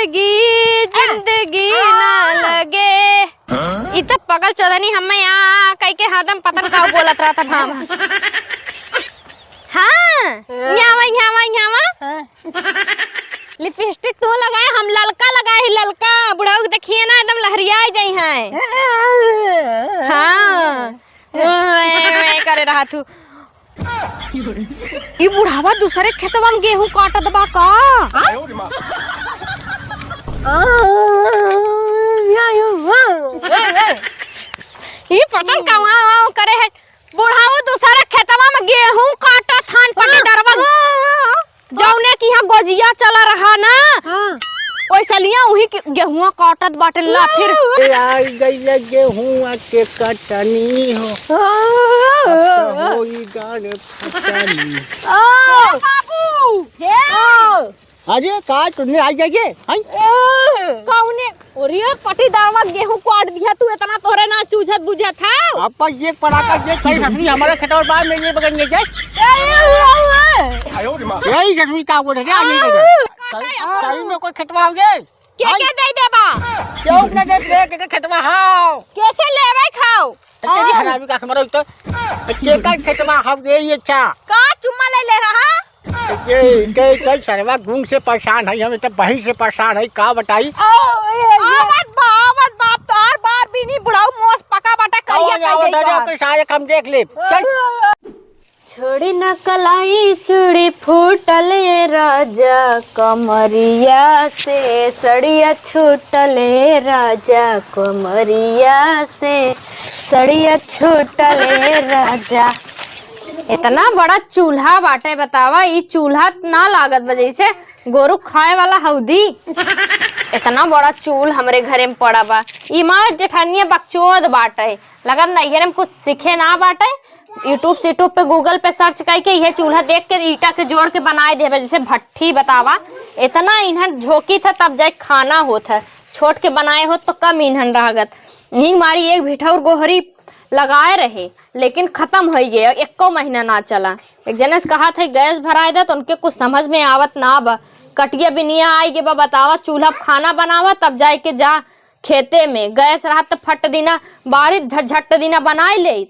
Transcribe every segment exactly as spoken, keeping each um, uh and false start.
गी जिंदगी ना लगे। हाँ? ई त पगल चोदनी हमें यहाँ कह के हरदम पता न का बोलत रहत बा। हाँ, यहाँ आवा, यहाँ आवा, यहाँ आवा। हाँ। लिपस्टिक तू लगाए, हम ललका लगाए ही, ललका। बुढ़ऊ के देखिए ना, एकदम लहरिया जाई हैं। हाँ। ओए, ओए करे रहा तू। ई बुढ़ावा दूसरे खेतवा में गेहूं काटत बा का? ई पता न कहाँ करे है। बुढ़ाऊ दूसरे खेतवा में गेहूं काटत हन, पटीदारवा। जौने की यहाँ गोजिया चला रहा ना, हाँ। ओइसलिया उही के गेहुआ काटत बाटेन ला फिर। ए, आई गइले गेहुआ के कटनी हो। हाँ। अब तो होई गान फटनी। हाँ। हे बाबू, हे। हाँ। अरे का तुमने आई गइले? हैं? कौने? अरे पटीदारवा गेहूं काट दिया तू, इतना तोहरे ना सूझत बुझत है। अब ये पराका ये कहीं ससुरी हमारे खेतवा बाहर में ये बगल में जाए। यही ससुरी का बोल रहे हैं, यही बगल। सही, सही में कोई खेतवा हो गए? के, के दे देबा? क्यों के दे दे, के, के खेतवा हाव? कैसे लेवे खाओ? तेरी हरामी का हमारा तो, के का खेतवा हाव रे, ये चा? का चुम्मा ले ले रहा? ये, के, के सरवा घूम से परेशान है, हम तो बही से परेशान है, का बताई? आवत बा, आवत बा, अब तो हर बार भी नहीं बुढ़ाऊ मोस पका बाटा करिया कौन आवत है, करिया। के सारे हम देख ले। चल। छोड़ी ना कलाई चूड़ी फूटल ए राजा कमरिया से, सड़िया छूटल ए राजा कमरिया से, सड़िया छूटल ए राजा। इतना बड़ा चूल्हा बाटे, बतावा, ई चूल्हा ना लागत बा जैसे गोरू खाए वाला हौदी। इतना बड़ा चूल हमरे घरे में पड़ा बा। ई मार जेठानिया बकचोद बाटे, लगत नैहरे में कुछ सीखे ना बाटे। YouTube सीट्यूब पे Google पे search करके इहे चूल्हा देख के ईटा के जोड़ के बनाए देबे, जैसे भट्ठी बतावा। इतना इन्हन झोंकी था तब जाए खाना होत है, छोट के बनाए होत तो कम इन्हन रहगत। यही मारी एक भिठौर गोहरी लगाए रहे, लेकिन खतम होइ गए, एक्को महीना ना चला। एक जने से कहा था गैस भराए दे, तो उनके कुछ समझ में आवत ना बा। कटिया बिनिया आई के बा, बतावा, चूल्हा पे खाना बनावा, तब जाए के जा खेते में। गैस रहत त फट दिना बारित, झ-, झट दिना बनाए ले,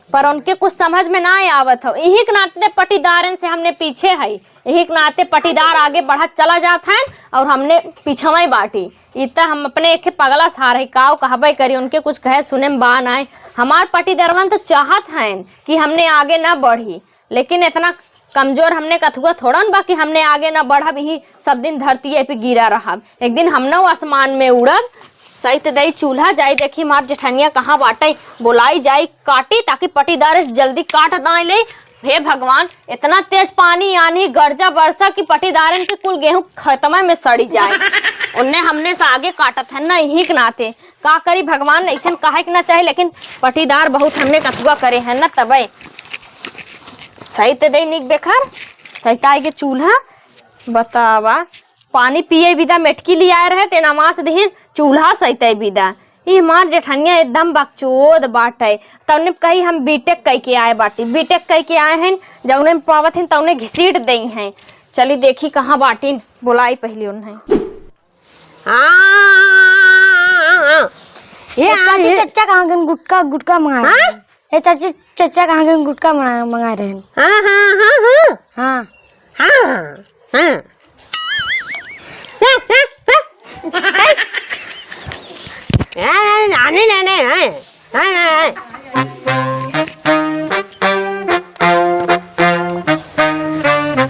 पर उनके कुछ समझ में ना आवत हो। इही के नाते पटीदारन से हमने पीछे है, इही के नाते पटीदार आगे बढ़त चला जात हैं और हमने पिछवे बाटी। ई त हम अपने एक पगला सार है, काव कहबे करी, उनके कुछ कहे सुने में बा नाय। हमार पटीदरवन तो चाहत हैं कि हमने आगे ना बढ़ी, लेकिन इतना कमजोर हमने कथुआ थोड़न बा कि हमने आगे ना बढ़ब, यही सब दिन धरती पे गिरा रहब। एक दिन हमनौ आसमान में उड़ब। सहित दई चूल्हा जाई देखी मार जेठनिया कहाँ बाटे, बोलाई जाई काटी, ताकि पटीदार से जल्दी काट दाए ले। हे भगवान, इतना तेज पानी, आन्ही, गर्जा, बरसा कि पटीदारन के कुल गेहूं खतमे में सड़ी जाए। उन्ने हमने से आगे काटत है ना, यही के नाते का करी भगवान, ऐसन कहे के ना चाहे, लेकिन पटीदार बहुत हमने कथुआ करे हैं ना, तबे सहित दे निक बेखर, सहित आई के चूल्हा, बतावा, पानी पिए बिदा मेटकी लियाए रहे, ते नमास दिहिन, चूल्हा सहित बिदा। ई हमार जेठनिया एकदम बकचोद बाटे। तउने कही हम B.Tech कइके आए बाटी, B.Tech कइके आए हैं, जौने में पावत हैं तौने घिसीट देई हैं। चली देखी कहाँ बाटिन, बोलाई पहली उन्हें। हाँ, हाँ, हाँ, हाँ। ये ए, आ, चाची, ये चच्चा कहाँ गन गुटका, गुटका मंगाए हाँ? रहे? ए, चाची, चच्चा कहाँ गन गुटका मंगा-, मंगाए रहे? हाँ, हाँ, हाँ, हाँ। हाँ। हाँ, हाँ, हाँ। हाँ, हाँ, हाँ। हाँ, हाँ, नानी, नानी, हाँ। हाँ, हाँ, हाँ।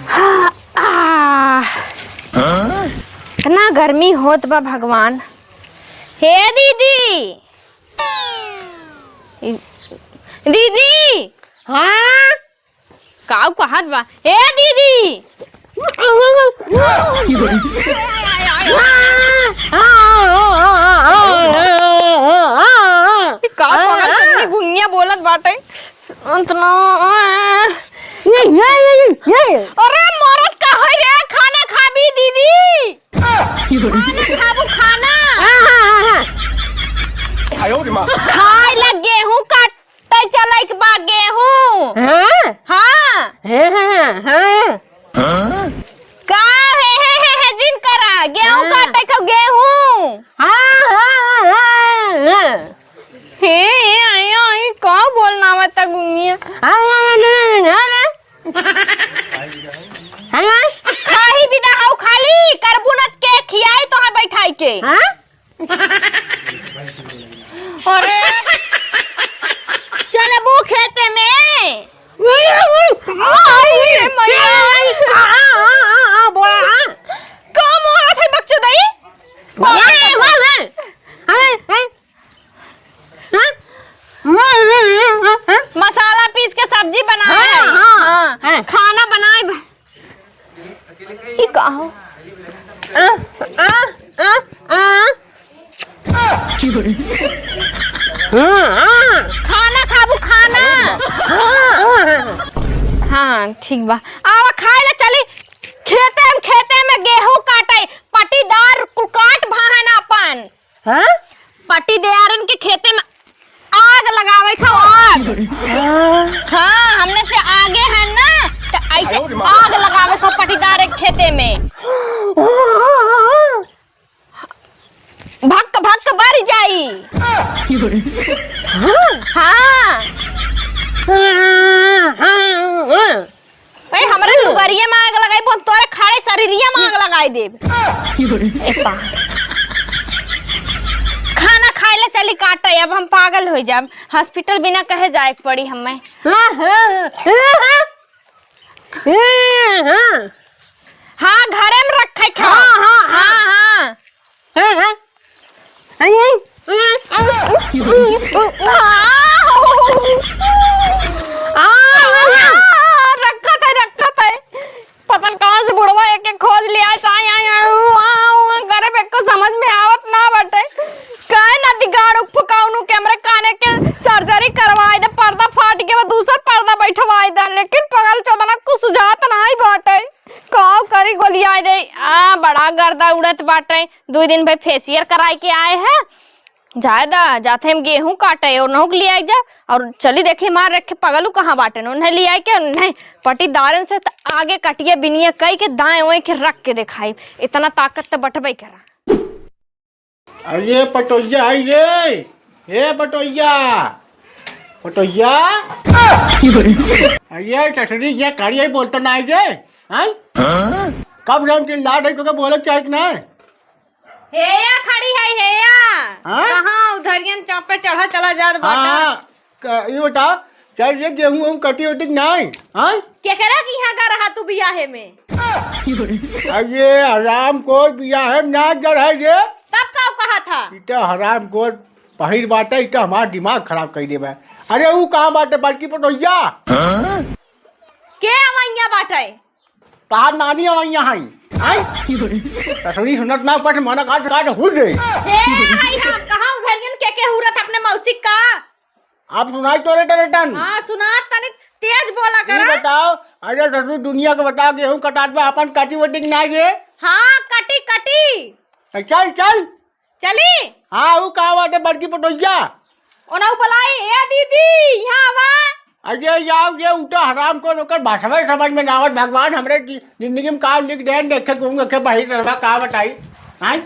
हाँ, आ। इतना गर्मी होत बा भगवान। हे दीदी, दीदी। हाँ? काऊ कहत बा? हे दीदी। ई का पगल चुन्नी गुनिया बोलत बाटे? अंत ना। ये, ये, ये, ये, ये। अरे मरद का है रे, खाना खाबी दीदी? खाना खाबू, खाना। हाँ, हाँ, हाँ, हाँ। खाए ला गेहूं काटे चलैक बा गेहूं। हाँ? हाँ। हाँ, हाँ, हाँ, हाँ। का हे, हे, हे, हे, जिन करा, गेहूं हाँ। खाऊ गेहूं। हाँ, हाँ, हाँ, हाँ। हे, हे, आई, आई, का बोलना आवत गुनिया? हाँ, हाँ, हाँ, हाँ, हाँ। हाँ, हाँ। खाही बिना हाउ खाली, करबू न के खियाई तोहार बैठाई के। हाँ? अरे, चलबू खेते में। आई रे मैया। आ, आ, आ, आ, बोला, आ। का मारत है बकचोदई? बोला, बोला। अरे, अरे। हाँ? मसाला पीस के सब्जी बनावे हाँ, है। हाँ, हाँ। हाँ। खाना बनाए ब-, ई का हो? आ, आ, आ, आ। हाँ, हाँ। खाना खाबू, खाना। हाँ, हाँ, हाँ। हाँ, ठीक बा। आवा खाए ला चली। खेते में, खेते में गेहूं काटे, पटीदार कुल काट भाहन आपन। हाँ? पटीदारन के खेते में आग लगावे खाओ, आग। हाँ। हाँ, हमने से आगे है ना, तो ऐसे आग लगावे खाओ पटीदार के खेते में। भक भक बर जाई। हाँ। ए, हमरे लुगरिया में आग लगाई, बोल, तोरे खड़े शरीरिया में आग लगाई देब। ए पा। खाना खाए ले चली काटे, अब हम पागल हो जाब। हॉस्पिटल बिना कहे जाए के पड़ी हमें। हाँ, घरे में रखे खाओ। हाँ, हाँ, हाँ। हाँ, हाँ। हाँ, हाँ। रखत है, रखत है। पता न कहाँ से बुढ़वा एक एक खोज लिया, चाहे आए, आए, ऊ, आ, ऊ, करे पे कुछ समझ में आवत ना बाटे। काहे ना दिगाड़ू फुकाउनू के हमरे काने के सर्जरी करवाए दे, पर्दा फाट गया, दूसर पर्दा बैठवाए दे, लेकिन पगल चोदना कुछ सुझात नाई बाटे। काव करी गोलियाए दे, आ, बड़ा गर्दा उड़त बाटे। दुइ दिन भई फेशियल कराए के आए हैं, जाए दा, जाते हम गेहूं काटे और नहुक ले आई जा, और चली देखी मार रखे पगलू कहाँ बाटे न, उन्हें ले आई के, उन्हें पटीदारन से त आगे कटिया बिनिया कई के दाएं ओए के रख के दिखाई, इतना ताकत त बटबे करा। अरे पटोहिया, आई रे, ए पटोहिया, पटोहिया। अरे टटरी, ये खड़ी है, बोलता ना आई रे, हाँ? कब से हम चिल्लात है, तोके बोले चाहे कि नहीं? हेया खड़ी है, हेया। हाँ? कहाँ उधरियन चौक पे चढ़ा चला जात बाटा? हाँ, क-, ये बताओ, चल ये गेहूं वेहूं कटी उटी कि नाई? हाँ? केकरा के यहाँ गा रहा तू बियाहे में? अरे हराम खोर, बियाहे में ना गा रहा रे। तब का कहा था? इटा हराम खोर पहिर बाटे, इटा हमार दिमाग खराब कर देबे। अरे ऊ कहाँ बाटे बड़की पटोहिया? के अवैया बाटे? तहार नानी अवैया हई। आई? ससुरी सुनत ना, ऊपर से मना काट काट हुर रे। हे, आई हम कहाँ उधरियन के के हुरत अपने मौसी का? आप सुनाई तोरे टरे टन। हाँ, सुनात तनी तेज बोला ई करा। बताओ, अरे ससुर दुनिया के बताओ, गेहूं कटात बा, अपन काटी वटी कि नाई रे? हाँ, कटी, कटी। चल, चल। चली? हाँ, ऊ का बाटे बड़की पटोहिया? ओना बुलाई, ए दीदी, यहाँ आवा। अरे जाओ, ये उठा हराम को, ओकर भाषा में समझ में ना आवत। भगवान हमरे जि-, जिंदगी में का लिख देन, देखे घूम देखे बहिर रहा, का बताई? हाँ?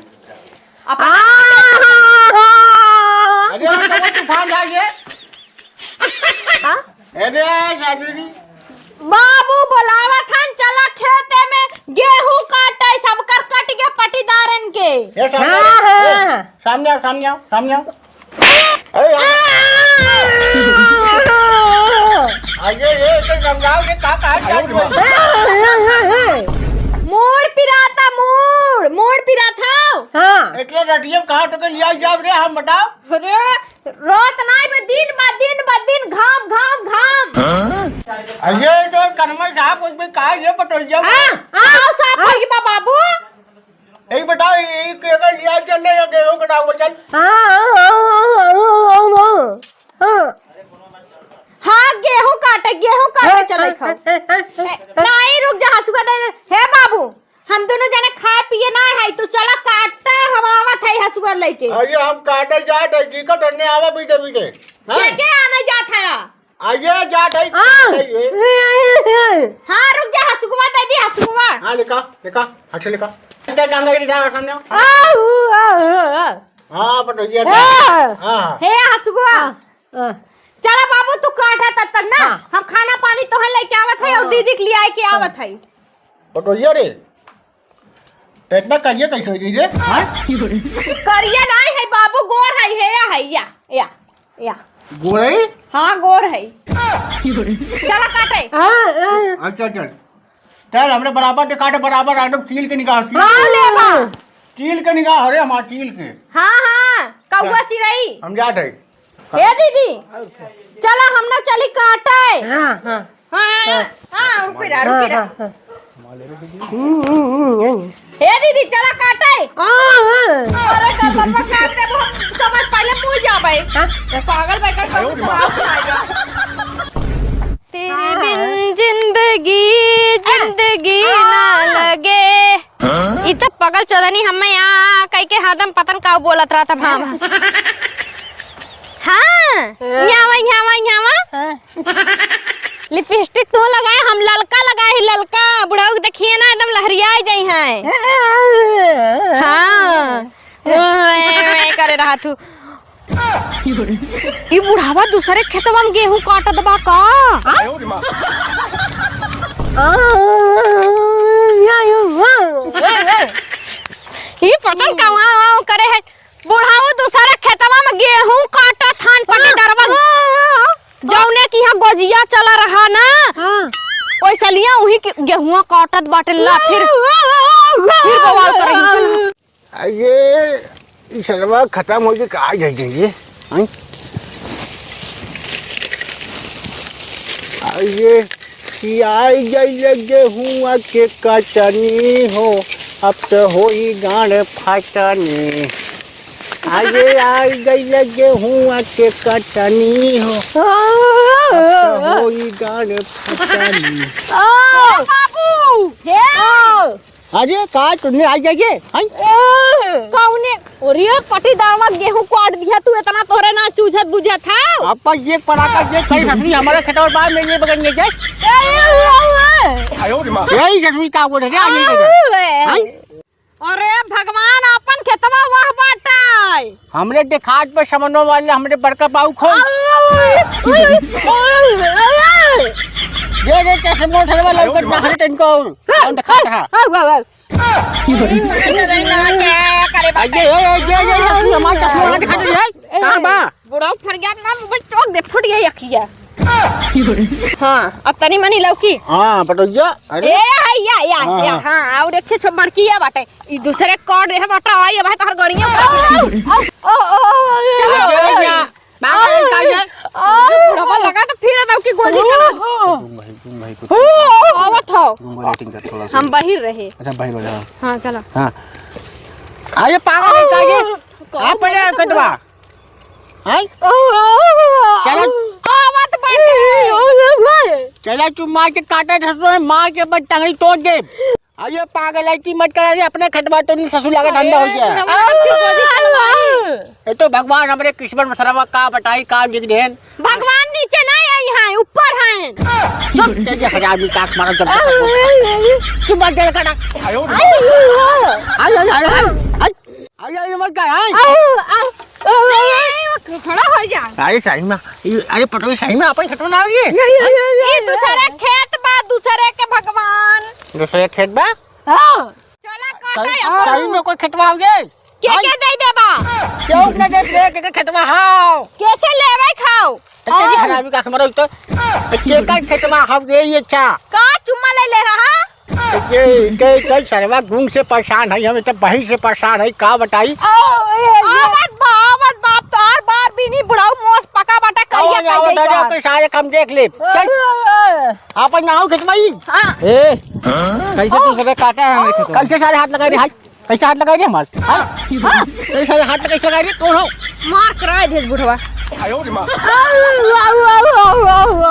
अपना अरे, हम तो तूफान आ गए। हाँ? अरे, राजू जी। बाबू बोलावत हन, चला खेते में गेहूं काटे, सबकर कट गया पटीदारन के। ए, सामने आओ, हाँ, ए, हाँ। सामने आओ, सामने आओ, सामने आओ। अरे, यार। आइए, ये तो समझाओ, ये का, का, क्या हुआ? मूड़ पिराता, मूड़, मूड़ पिराता। हाँ। इतने रतिया में कहाँ तक लिया जाब रे, हम बताओ। अरे, रात नाई बे, दिन बा, दिन बा, दिन, घाम, घाम, घाम। अरे, तो कनमा साफ होई बे, का ये पटोहिया बा? हाँ, हाँ, साफ होई बा, बाबू। यही बताओ, ये, ये केकर लिया चल रहे हो, गेहूं कटाओ चल। हाँ, हाँ, हाँ। हाँ, गेहूं काटे, गेहूं काटे चले खाओ। ए, नाई, रुक जा, हसुआ दे दे। हे बाबू, हम दोनों जने खाए पिए ना है, तू चला काटा, हम आवत है हसुआ लेके। अरे हम काटे जात है, ठीक है, धन्य आवा बीते बीते। हाँ? के के आने जात है? अरे जात है, हाँ। काटे ये। हाँ, रुक जा, हसुआ दे दी, हसुआ। हाँ, लेका, लेका, हाथ से लेका। ते काम लगे जा सामने। आ, ऊ, आ, आ, आ। हाँ, पटोहिया। हाँ। हाँ। हे हसुआ। हाँ, हाँ। चला बाबू, तू काटा तब तक ना, हाँ। हम खाना पानी तोहर लेके आवत है और हाँ। दीदी के लिए आए के हाँ। आवत है। पटोहिया रे, तो इतना करिया कैसे हो गई रे? हाँ? करिया नहीं है बाबू, गोर है, हे या, है या, या, या। गोर है? हाँ, गोर है। चला काटे। हाँ, हाँ। अच्छा, चल। चल, हमरे बराबर दिखा दे, बराबर एकदम चील के निगाह, चील। हाँ, ले बा। चील के निगाह, अरे हमार चील के। हाँ, हाँ, कौआ चल। चिरई। हम जात है। ए दीदी, चला हम ना चली काटे। हाँ, हाँ। हाँ, हाँ, हाँ, रुक जा, रुक हाँ, जा। हाँ, हाँ। हम्म, हम्म, हम्म, हम्म। ए दीदी, चला काटे। हाँ, हाँ। अरे गलत बात काट देबो, हम समझ पहले मुँह जाबे। हाँ। पागल बेकार सब चला खाएगा। तेरे बिन जिंदगी, जिंदगी ना लगे। हाँ? ई त पगल चोदनी हमें यहाँ कह के हरदम पतन का बोलत रहत भाव। हाँ, हाँ। यहाँ आवा, यहाँ आवा, यहाँ आवा। हाँ। लिपस्टिक तू लगाए, हम ललका लगाए ही, ललका। बुढ़ऊ के देखिए ना, एकदम लहरिया जाई हैं। हाँ। हाँ। ओए, ओए करे रहा तू। ई बुढ़ावा दूसरे खेतवा में गेहूं काटत बा का? ई पता न कहाँ करे है। बुढ़ाऊ दूसरे खेतवा में गेहूं काटत हन पटीदारवा। जौने की यहाँ गोजिया चला रहा ना, हाँ। ओइसलिया उही के गेहुआ काटत बाटे ला, फिर, फिर बवाल करही। अरे, ई सरवा खतम होइ के का जाइ जाइए? हैं? अरे, कि आइ गइले गेहुआ के कटनी हो, अब त होई गाँड़ फटनी। अरे, आइ गइले गेहुआ के कटनी हो, अब त होई गाँड़ फटनी। ओ बाबू, हे! अरे, का तुमने आ जाइए, हैं? कौने? अरे, पटीदारवा गेहूं काट दिया तू, इतना तोहरे ना सूझत बुझत है। अब ये पराका ये कहीं ससुरी हमारे खेतवा बाहर में ये बगल में जाए। यही ससुरी का बोल रहे, आ ये बगल। हैं? अरे भगवान, अपन खेतवा वह बाटे। हमरे देखात पे समनवा वाले हमरे बड़का बाऊ खो। ये, ये चश्मा उठलवा लौकत ना हरे तनको और। कौन देखात है? अरे, ए, ए, ये, ये, ये, ये, तू हमार चश्मा उठा के खा ले, ए? कहाँ बा? बुढ़ऊ फर गया ना, मुंह में चोक दे, फूट गई अखिया। हाँ, अब तनी मनी लौकी। हाँ, पटोहिया, अरे। ए, है, या, या, हाँ, या, हाँ। हाँ, और एक ठे छो बड़किया बाटे। ई दूसरे कौन रहे बाटा, आई, अब है तोहर गड़िया। ओ, ओ, ओ, ओ, चलो। अरे, या, पागल है, का ये? बुढ़वा लगा तो फिर अब की गोली चला। तुम भाई, तुम भाई को आवत हो। तुम बोले टिंकर थोड़ा सा। हम बाहिर रहे। अच्छा, बाहिर हो जाओ। हाँ, चलो। हाँ। आ, ये पागल है, का ये? कौन आप पहले बोला कटवा। हैं? चला। आवत बाटे। चला, तू मार के काटे धसो है, मार के बस टंगड़ी तोड़ दे। अब ये पागल है कि मत करा रे, अपने खतवा तो नहीं ससुर लगा धंधा हो गया। बुढ़वा की गोली चलवाई। ये तो भगवान हमरे किस्मत में सरवा का बताई, का लिख देन। भगवान नीचे नहीं आई हैं, ऊपर हैं। चुप, तेरी हरामी काट मारा जब तक। चुप, मत जल कटा। आयो रे। आयो, आयो, आयो, आयो। आयो, आयो, मत कर, आयो। आयो, आयो। नहीं, नहीं, वो खड़ा हो जा। अरे सही में, ये, अरे पटोही सही में अपन खेत में ना आइए। ये, ये, ये, ये, ये ये। दूसरे खेत बा, दूसरे के भगवान। दूसरे खेत बा? हाँ। चला काटा सही, अपन। सही में कोई खेतवा हो जाए? के, हाँ? के दे देबा? क्यों न दे रे, के, के खेतवा हाव? कैसे लेवे खाओ? ए, तेरी हाँ। हरामी का मरो तो। ए, के का खेतवा हाव रे, ये चा? का चुम्मा ले ले रहा? ए, ये, के, के सरवा घूम से परेशान है, हम तो बहिर से परेशान है, का बताई? आवत बा, आवत बा, तोहार बार भी नहीं बुढ़ाऊ मोस पका बाटा, कहिया आवत, कहिया आवत, यार। कोई सारे काम देख ले। चल। आपन ना हो खेतवा ही। हाँ। ए, कैसे तू सबे काटा है हमारे खेतवा? कैसे सारे हाथ लगाए रे, हाय? कैसे हाथ लगाए रे हमार? हाय? हाँ? कैसे हाथ कैसे लगाए रे? कौन हो? मार कराए देस बुढ़वा। आयो रे माँ। आउ, आउ, आउ, आउ, आउ।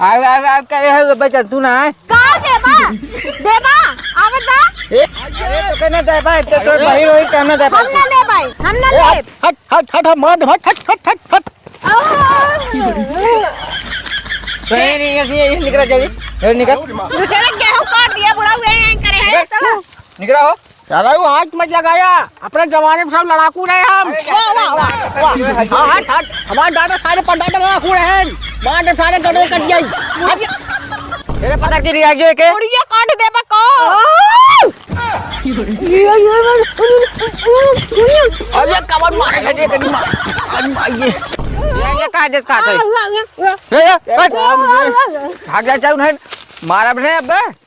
आउ, आउ, आउ, करे है बचन तू ना है? का देबा? देबा? आवत बा? ए, अरे तो कहना देबा, तो तोर बहिर होई कहना देबा। हम ना लेबै, हम ना ए, लेब। हट, हट, हट, हट, मार दे, हट, हट, हट, हट, हट। आह! तो ये नहीं, ये, ये निकल जल्दी, ये निकल। दूसरे गेहूं काट दिया, बुढ़ऊ, ये, ये करे है, निकल। चलो। निकरा हो। दादा, वो हाथ मत लगाया, अपने जमाने में सब लड़ाकू रहे हम। वाह, वाह, वाह, वाह। हाँ, हट, हट, हमारे दादा सारे परदादा लड़ाकू रहे हैं, मार दे सारे गधे कट जाई। हट। तेरे पकड़ के लिया जो एके। उड़िया काट देबा का। अरे कवन मारे है, ये कनी मार, अरे मार ये। ये, ये का देत का है? ए, ए, हट। भाग जा, जाऊ नहीं, मारब नहीं अबे।